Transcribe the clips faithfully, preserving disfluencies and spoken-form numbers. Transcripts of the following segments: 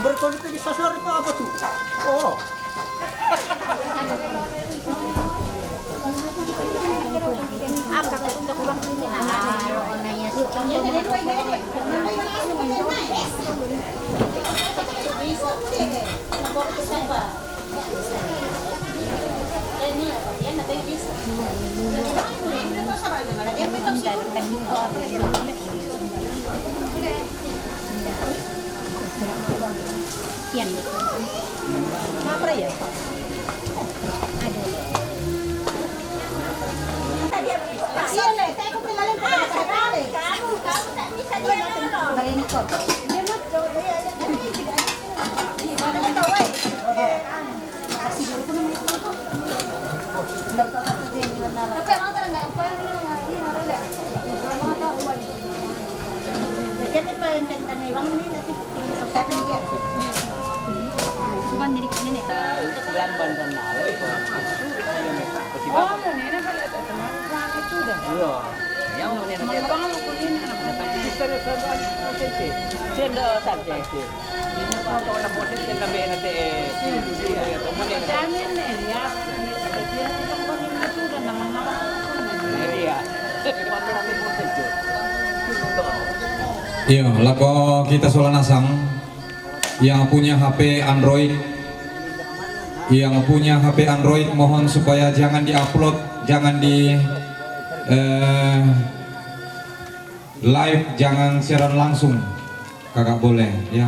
Berpolitik di sasar itu apa tuh? Oh. Sian. Apa ya? Aduh. Kamu, kamu tak bisa dia nolong. Bukan jadi gini nih. Iya. Yang mana nih? Sendo saja. Iya. Iya, lako kita sola nasang yang punya H P Android, yang punya H P Android, mohon supaya jangan di-upload, jangan di, eh, live, jangan siaran langsung, kagak boleh, ya.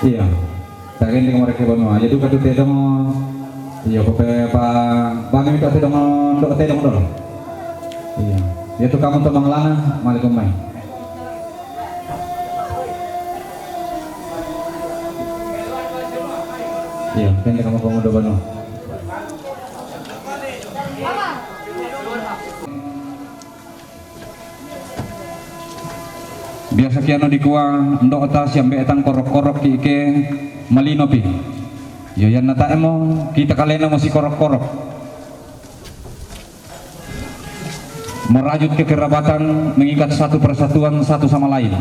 Iya. Tagendeng mereka banua. Jadi katu tedong. Iya, pape pa bang itu tedong, ndok tedong dolo. Iya. Ya tu kamu tembang lana, malikum mai. Iya, pendek kamu pemuda banua. Biasa kiano dikua, ndok ta siambe tang korok-korok ki ke malino pi. Yo, yan nata emo, kita kalena masih korok-korok. Merajut kekerabatan, mengikat satu persatuan satu sama lain.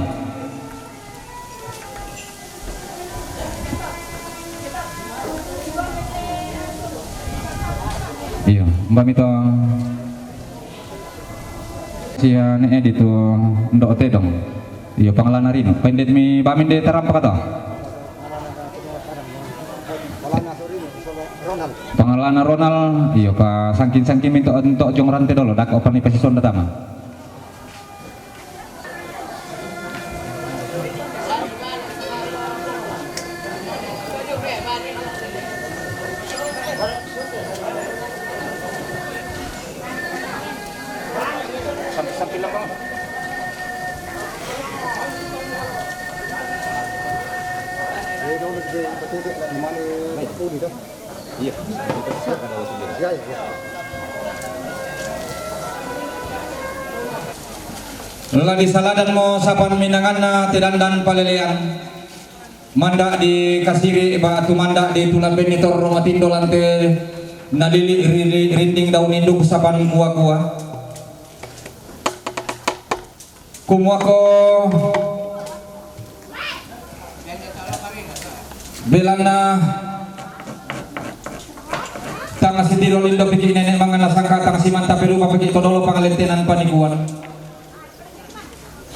Iya, Mbak Mito. Sia ne edi tu ndok tedong. Iya, pangalana rino. Pendet mi bamin de tarampa kata. Pangalana Ronald, iya, pa sangkin-sangkin minto entok jong rante dolo, dak opan ni pasisonda tama. Iya. La disaladan mo sapan minanganna te dandan palelean. Mandak di kasiri ba tu mandak di tulan beni torro matindo lante nalili rili rinding daun induk sapan gua-gua. Kumuako belanna tang sitiro lindo piki nenek mangana sangka tang simanta perupa piki todolo pangalentenan panikuan.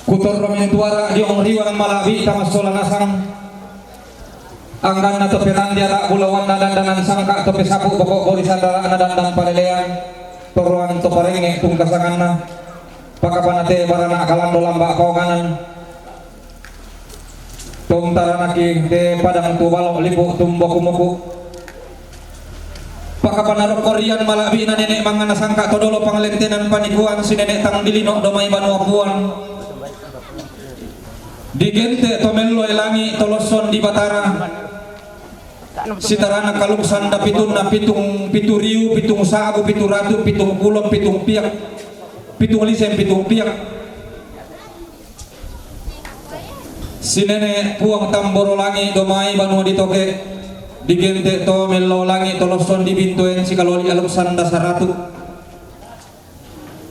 Kutorro mintuara diong riwang malabi tama sola nasang. Angganna to penandia rak bulawanna dandanan sangka to pesapu boko bori sandarakna dandan palelean. Toroan to parenge tungkasanganna. Pakapanate barana kalando lamba paonganan. Tung taranaki de padang tu balo lipu tumboku muku. Pakapanarok korian mala'bi'na nene' mangnga nasangka' to dolo panglentenan panikuan si nene' tang dilino' domai banua Puang. Digente' to mello e langi' to losson di Batara. Sitarana kaluk sanda pitunna pitung, pitu riu, pitung sa'bu, pitu ratu, pitung pulo, pitung piak, pitung lisen, pitung piak. Si nene' Puang tamboro langi' domai banua ditoke', digente' to mello langi' to losson di bintoen sikaloli aluk sanda saratu.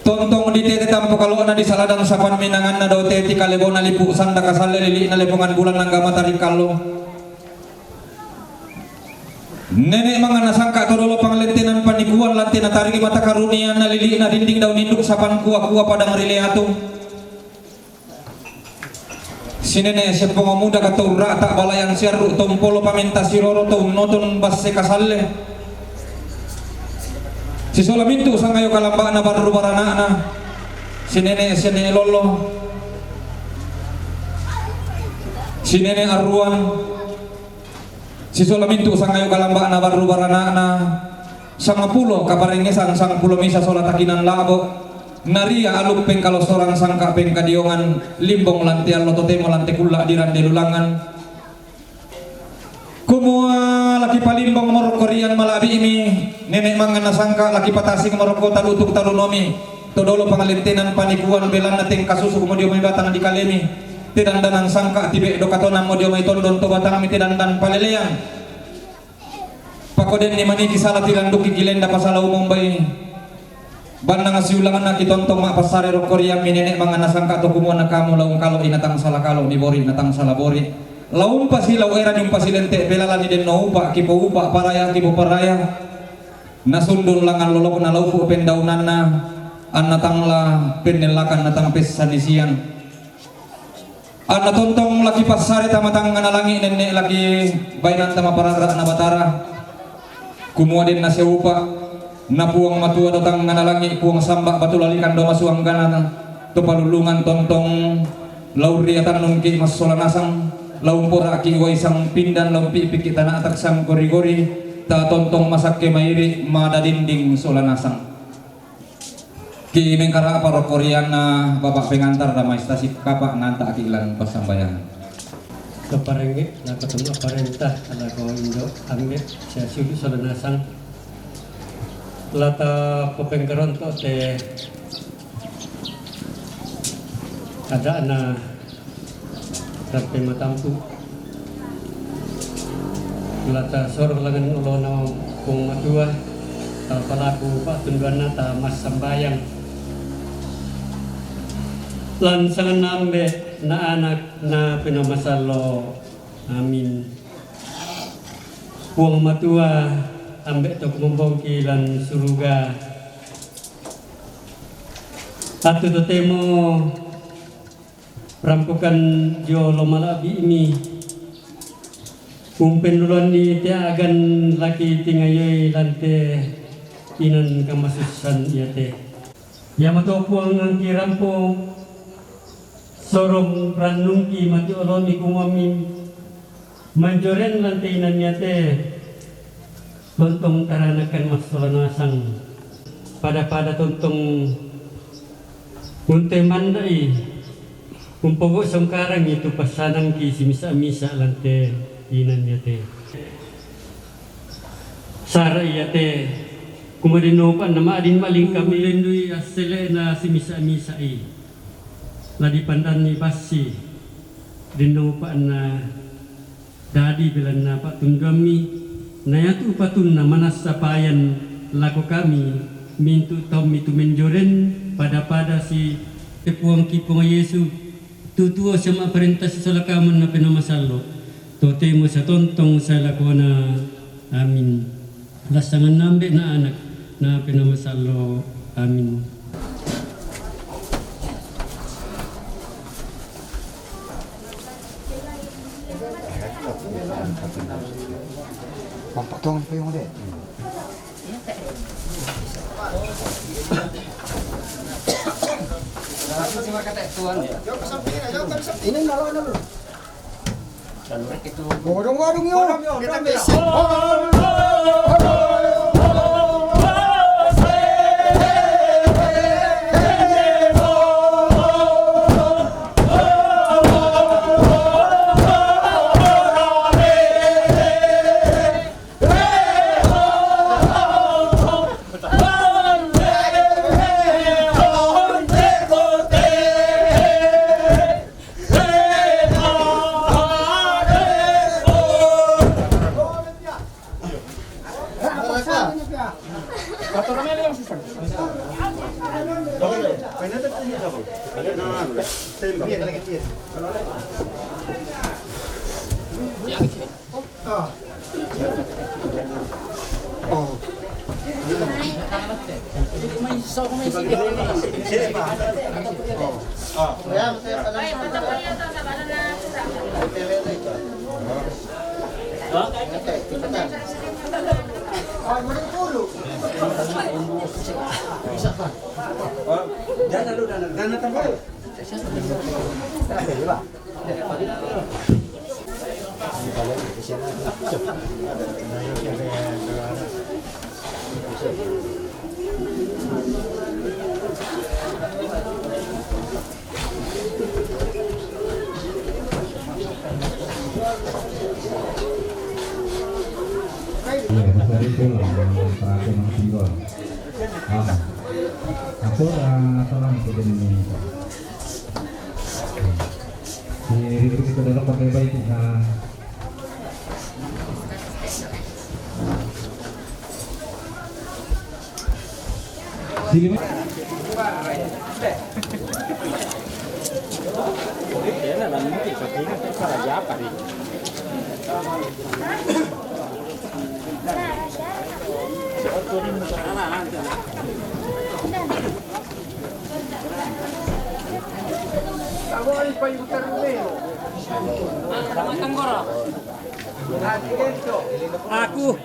Tontong ditete tampo kalo'na di saladan sapan minanganna dote ti kalebona lipu sanda kasalle lili'na lepongan bulan angga matari kallo. Nene' mangnga nasangka' to dolo panglentenan panikuan lante natariki mata karunianna lili'na dinding daun induk sapan kua-kua padang ri Leatung. Si nene' seppong muda ka to urra'ta balayan siarru' tompolo pamenta siroro to unnoton basse kasalle. Sisola mintu' sangayo kalamba'na barru barana'na. Si nene' sene' lollo. Si nene' arruan. Sisola mintu' sangayo kalamba'na barru barana'na, sangpulo kaparengngesan sangpulo misa sola takinan la'bo', naria aluk pengkalossoran sangka' pengkadiongan, limbong lante allo totemo lante kulla' dirande lulangan. Kumua laki palimbong morokko rian mala'bi'mi, nene' mangnga nasangka' laki patasing morokko talutuk tarunomi, to dolo panglentenan panikuan belanna tengka susu mo dio mai batang di kalemi, tedandanan sangka' tibe' do katonang mo dio mai tondon to batangmi tedandan palelean. Pakodenni maniki sala tiranduki kilenda pasala umumbai. Bannang siulanganna kitontong ma'passare rokko riammi nene' mangnga nasangka' to kumua nakamu laung kalo'i natang sala kalo' nibori natang sala bori. Laumpasi lau era niumpasi lente' pelalani denno upa' kipoupa' paraya kipoparaya. Nasundun langngan lolokna laupu' pendaunanna, anna tang la pennellakan natang pessanisian. Anna tontong laki passare tama tangngana langi' nenne' laki bainanta mapararra'na Batara. Kumua den naseupa', na Puang Matua do tangngana langi' Puang samba' batu lalikan do masuanggana to palullungan tontong laurri atannungki' massola nasang, laumpora'ki' uai sangpindan, laumpi'pikki' tana'tak sanggori-gori, ta tontong masakke mairi' mada dinding sola nasang. Ki mengkara'pa rokko rianna Bapak Pengantar dama Istasik kapa' nanta'ki' lan passambayangan. Taparengnge' lako to ma'parenta lako indo' ambe' sia siulu' sola nasang. La tapopengkaronto' te ada'na Rampe matampu'. La tasoro langngan olona Puang Matua, tapalaku pa'tunduanna, tamassambayang. Lan sanganna Ambe', na Anak, na Penaa Masallo'. Amin. Puang Matua, Ambe' to kumombongki lan suruga. Attu totemo rampokan jolo mala'bi'mi. Umpennuluanni te a'gan laki tingayoi lan te inan kamasussan iate. Iamoto Puang angki rampo sorong rannungki mati olomi kumami manjoren lan te inan iate. Tontong taranakan massola nasang. Pada-pada tontong unte manda'i. Umpogo songkarangi tu passanangki simisa-misa lan te inan iate. Sara iate, kumadennopa na ma'din malingkami lendui assele'na simisa-misa'i. La dipandanni bassi, dennopa na dadi belanna pa'tunduammi, na iatu patunna manassa payan lako kami, mintu' taummi tu menjoren, pada-pada si te Puangki Puang Yesu, tu tuo sia ma'parenta sisola kamu na Penaa Masallo', totemo sia tontong sae lakona. Amin. Lassanganna Ambe' na Anak, na Penaa Masallo'. Amin. Pampa' tuang payung de'. Ini nalo, nalo. Bodong-bodong yo. Bodong yo. Kita bisa. Iya, Mas Ariful, yang terakhir Mas Igor. Ah. Aku, ah, salam ke Denny. Di, di, di, di, di, di, di, di, di, di, Aku.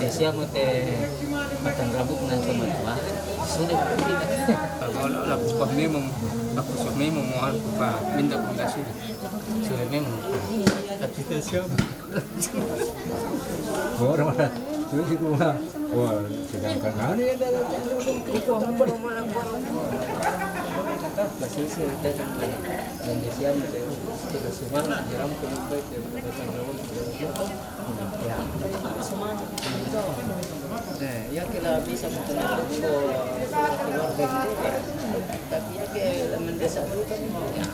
Dia siamo te matang rabuk na sama tua. Sudah. Kalau lapus pah memang, lapus pah memang mau apa? Minta pun dah sudah. Sudah memang. Tapi dia siamo. Orang mana? Sudah sih gua. Wah, sedangkan anu ya dalam. Masih sih, kita kan. Dan dia siamo te. Kita semua di rampung baik ya. Eh, ya, kila bisa betul-betul keluarga gitu. Tapi ya, ke mendesak dulu kan. Ya.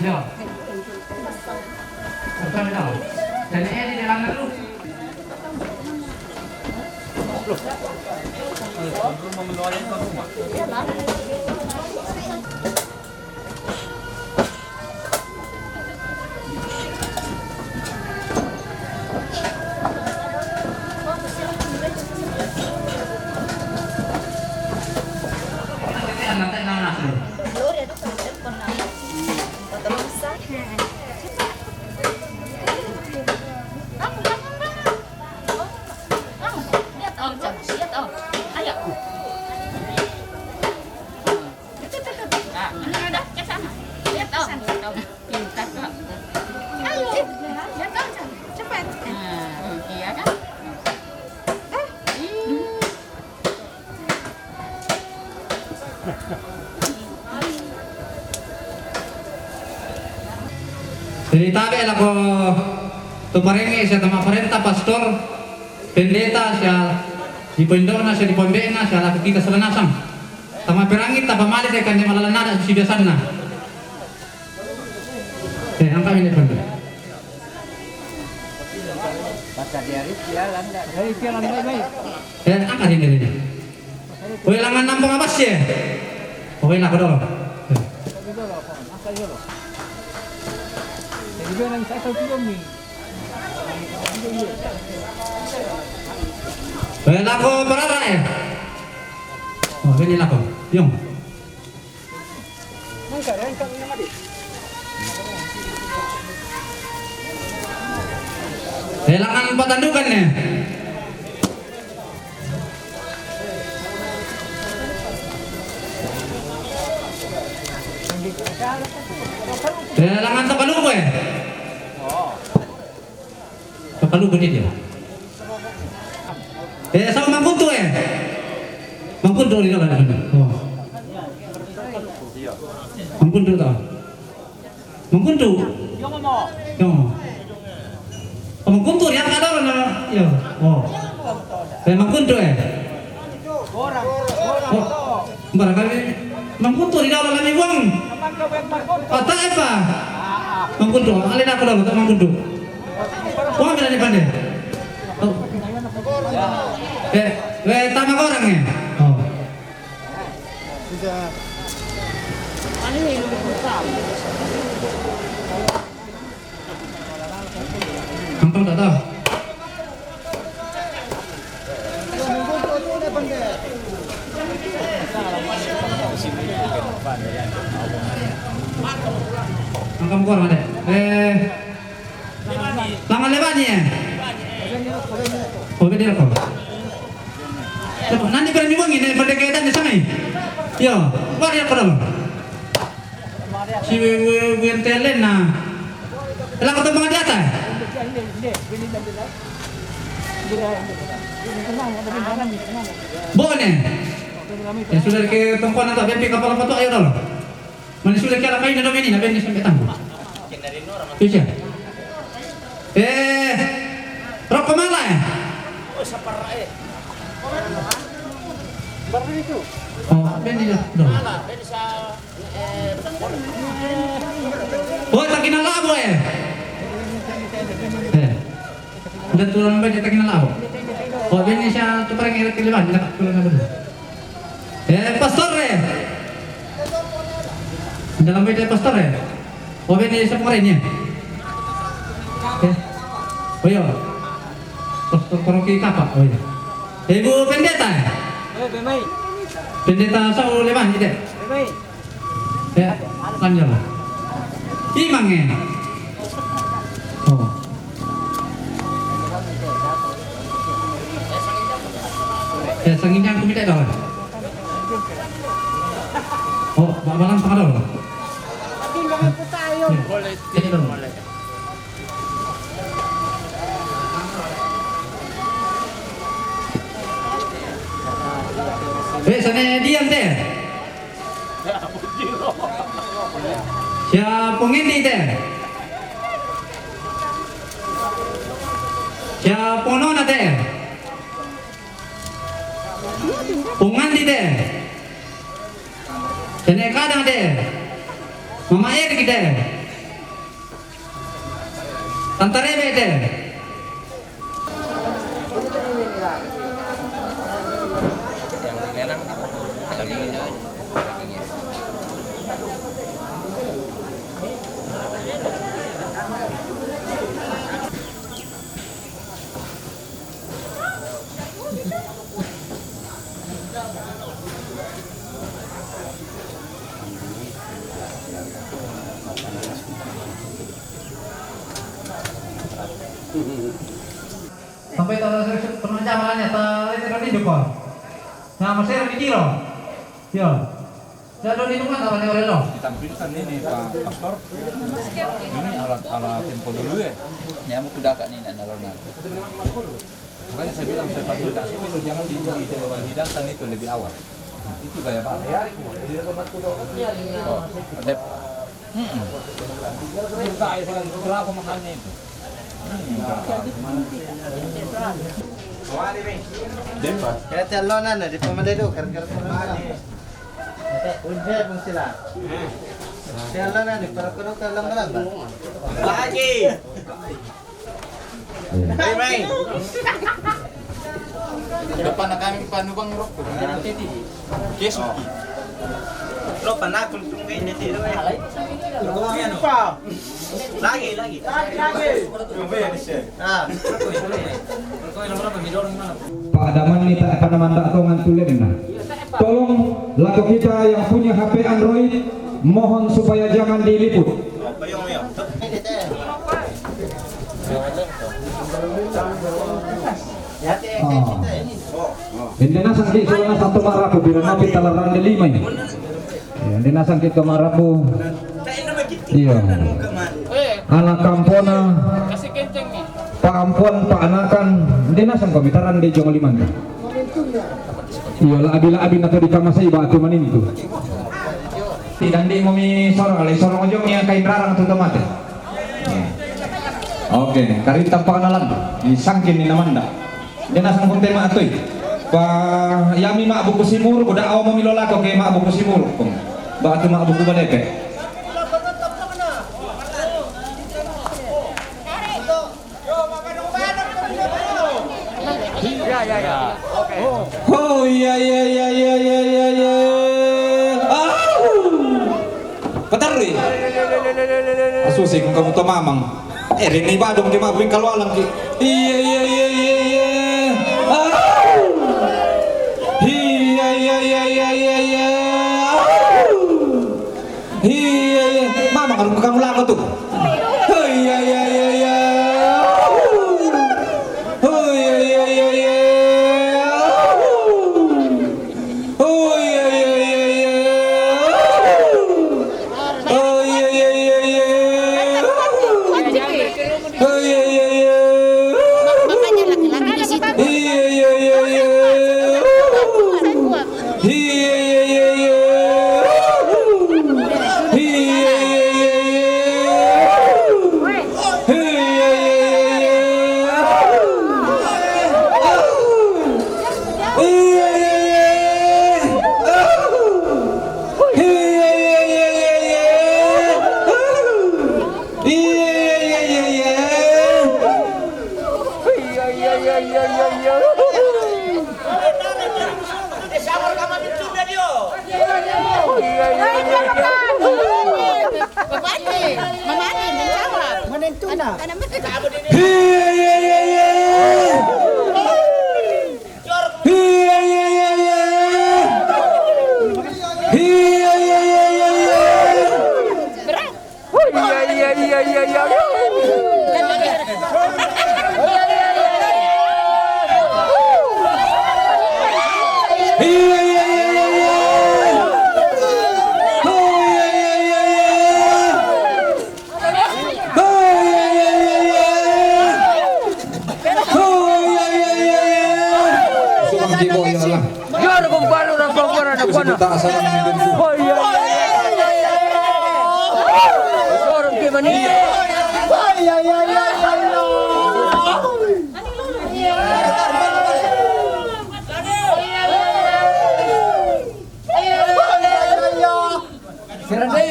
Ya. Bukan dah. Dan ini di dalam dulu. Lihat, Om, coba. Lihat, Om. Ayo. Nah, ini ada ke sana. Lihat, Om. Lihat, Om. Pintar kok. Ayo. Lihat, Om, coba. Cepat. Nah, iya kan? Ih. Jadi tabe lako tu parenge sia tama parenta, pastor, pendeta sia di pondokna sia di pambe'na sia lako kita sala nasang. Tama perangi tapa male de kande malala nada si biasanna. Eh, angka ini pande. Pas dia rit dia landa. Dari dia landa baik. Eh, angka ini ini. Woi, langan nampang apa sih? Woi, nak dulu. Woi, lako parara eh. Oh, ini lako. Yong. Eh, langan patandukan ne. Eh, langan tapaluku eh. Tapaluku ni dia. Eh, sama mangkuntu eh. Mangkuntu di dalam. Oh. Mangkuntu tau. Mangkuntu. Yo. Oh, mangkuntu ya kada na. Yo. Oh. Eh, mangkuntu eh. Oh. Barangkali mangkuntu di dalam lagi uang. Patah apa? Mangkuntu. Ale nak kalau tak mangkuntu. Uang bila ni pandai. Oh. Eh, eh, tambah orang eh. Oh. Angkang tak tahu. Angkang kurang ada. Eh, Langan lewa ni eh. Oh, beda ko. Nani berani wangi ni pada kaitan ni sangai. Yo, wari ko dong. Si we we we telen na. Lah kata bang dia ta. Bo ne. Ya sudah ke tongkon atau bempi kapal apa tu ayo dong. Mani sudah kira kain ada ini, ada ini sampai tangguh. Bisa. Eh, rokok malah eh? Oh, ini ya. Dong. Oh, tak kenal lah, boy. Eh. Udah turun sampai dia tak kenal lah. Oh, ini saya tuh paling ngerti lewan, dia tak turun sampai. Eh, pastor eh. Dalam beda pastor eh. Oh, ini siapa orangnya? Eh. Oh iya. Pastor paroki Kapak. Oh iya. Ibu pendeta eh? Eh, bemai. Pendeta Saul Leman gitu. Bemai. Ya, lanjut lah. Imang eh. Oh. Ya, sanginya aku minta dong. Oh, Pak Balang sama dong. Boleh, boleh. Eh, sana diam deh. Siapa ngendi te? Siapa nona te? Pungandi te? Sene kadang te? Mama er kita? Tantarebe te? Sampai tahun pernah jamannya ta itu kan hidup kok. Nah, masih ada di Tiro. Yo. Saya ada di rumah apa nih orang lo? Ditampilkan ini Pak Pastor. Ini alat-alat tempo dulu ya. Ya mau kuda kak ini nak nalona. Makanya saya bilang saya fasilitasi itu jangan di di- dihidangkan itu lebih awal. Itu gaya Pak. Oh, ada. Hmm. Berapa mahalnya itu? Kaya te allona na di pamade do kar kar pamade. Unhe pun sila. Te allona ni para kono ka lamba lamba. Lagi. Mai mai. Depan kami panubang rokok. Kesu. Lo panakun tunggu ini ti. Lagi lagi. Ah. Pak Daman ni tak apa nama tak tongan tulen na. Tolong lako kita yang punya H P Android, mohon supaya jangan diliput. Oh. Ende nasang ki solo nasang to marapu bira napi talaran de lima ini. Ya, ende nasang ki to marapu. Iya. Anak kampona. Paampuan paanakan. Ende nasang komitaran de jong liman. Iya, la abi la abi nato di kamasai ba tu manintu. Tidak di mami sorong alai sorong ojong ya kain rarang tu tomate. Oke, karinta panganalan. Ni sangkin ni namanda. Dia nasang pun tema atui. Pa yami mak buku simur, kuda au mami lolako ke mak buku simur. Ba tu mak buku badepe. Ya, ya, ya. Oh, ya, ya, ya, ya, ya, ya, ya. Au! Patarri. Asusi kung kamu to mamang. Eh, rini ba dong kima buing kalwalang ki. Iya, iya, iya, iya, iya. Au! Iya, iya, iya, iya, iya, iya. Au! Iya, iya. Mama, kalau kamu lako tuh. Iya, iya, iya, iya. Oh, iya, iya, iya, iya. Oh, iya, iya, iya, iya. Oh, iya, iya, iya, iya. Oh, iya, iya, iya. Makanya laki-laki di situ. Iya, iya, iya, iya. Iya, iya, iya, iya. Iya, iya, iya, iya. Iya, iya, iya. Iya, iya, iya, iya. Bapak ni, Mama ni menjawab. Menentu nak. Iya, iya, iya, iya. Iya, iya, iya, iya. Iya, iya, iya, iya, iya. Iya, iya, iya, iya, iya. Iya, iya, iya, iya, iya. Oh, iya, iya, iya, iya. Oh, iya, iya, iya, iya. Oh, iya, iya, iya, iya. Sudah tiba, ya Allah. Jor kumpalu na pagwara na kuana. Oh, iya, iya, iya, iya, iya. Jor ke mani. Iya, iya, iya, iya, iya. Mirande.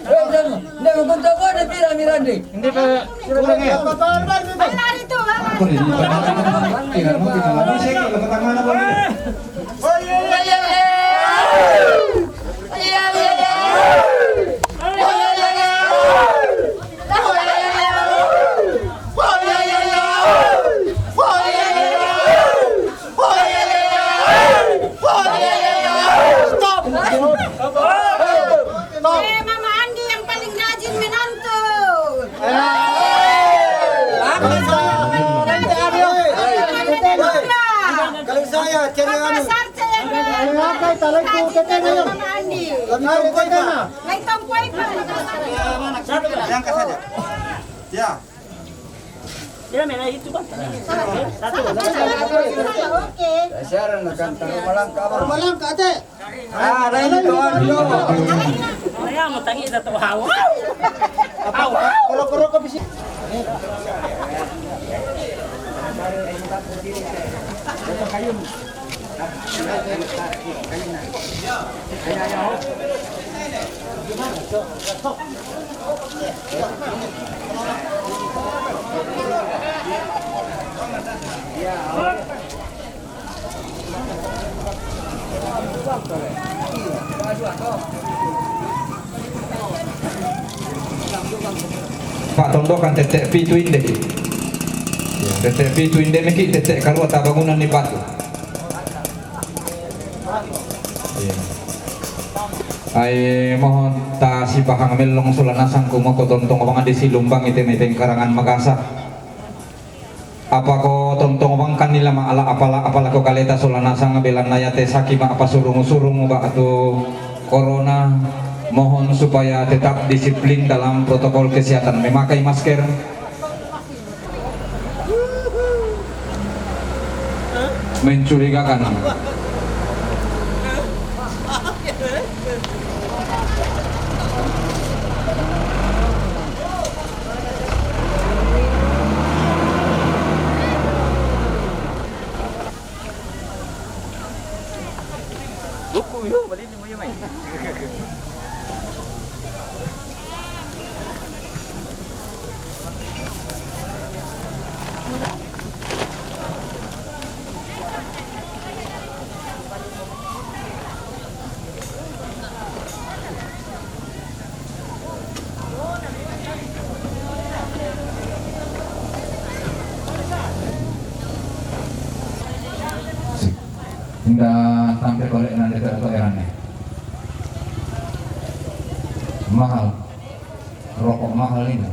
Eh, demo, demo, kunta mo na tira, Mirande. Hindi pa, kurang eh. Lari tu, lari. Ako rin, hindi pa natin. Tingnan mo, tingnan mo. Sige, kapatang mana po yun? Stop! Eh, Mama Andi yang paling rajin menonton. Kalau saya, kalau saya, cari anu. Kalau apa, kalau itu, kita na yun. Mama Andi. Kami tayo, kita na. May tampoy pa. Diyan ka sa diyan. Ya. Sila may na ito ba? Satu. Okay. Saya rin nagkanta. Malangka ba? Malangka, ate. Ah, na ito, ano? Kaya mo tangi sa tuhaw. Aw, aw. Kuro-kuro ko bisi. Pak Tondokan tete pitu inde. Ya, tete pitu inde miki tete kalua ta bangunan ni batu. Iya. Ai mohon ta sipahang melong Solanasang ku mako tontong bang di Silumbang ite mai pengkarangan Magasa. Apa ko tontong bang kan nila ma ala apala, apala ko kaleta Solanasang belan naya te saki ma apa surung-surung ba atu corona. Mohon supaya tetap disiplin dalam protokol kesehatan, memakai masker. Mencurigakan. Buku yo, balik ni mo yun, eh. Inda tampe kole nande to eran ne. Mahal. Rokok mahal ini.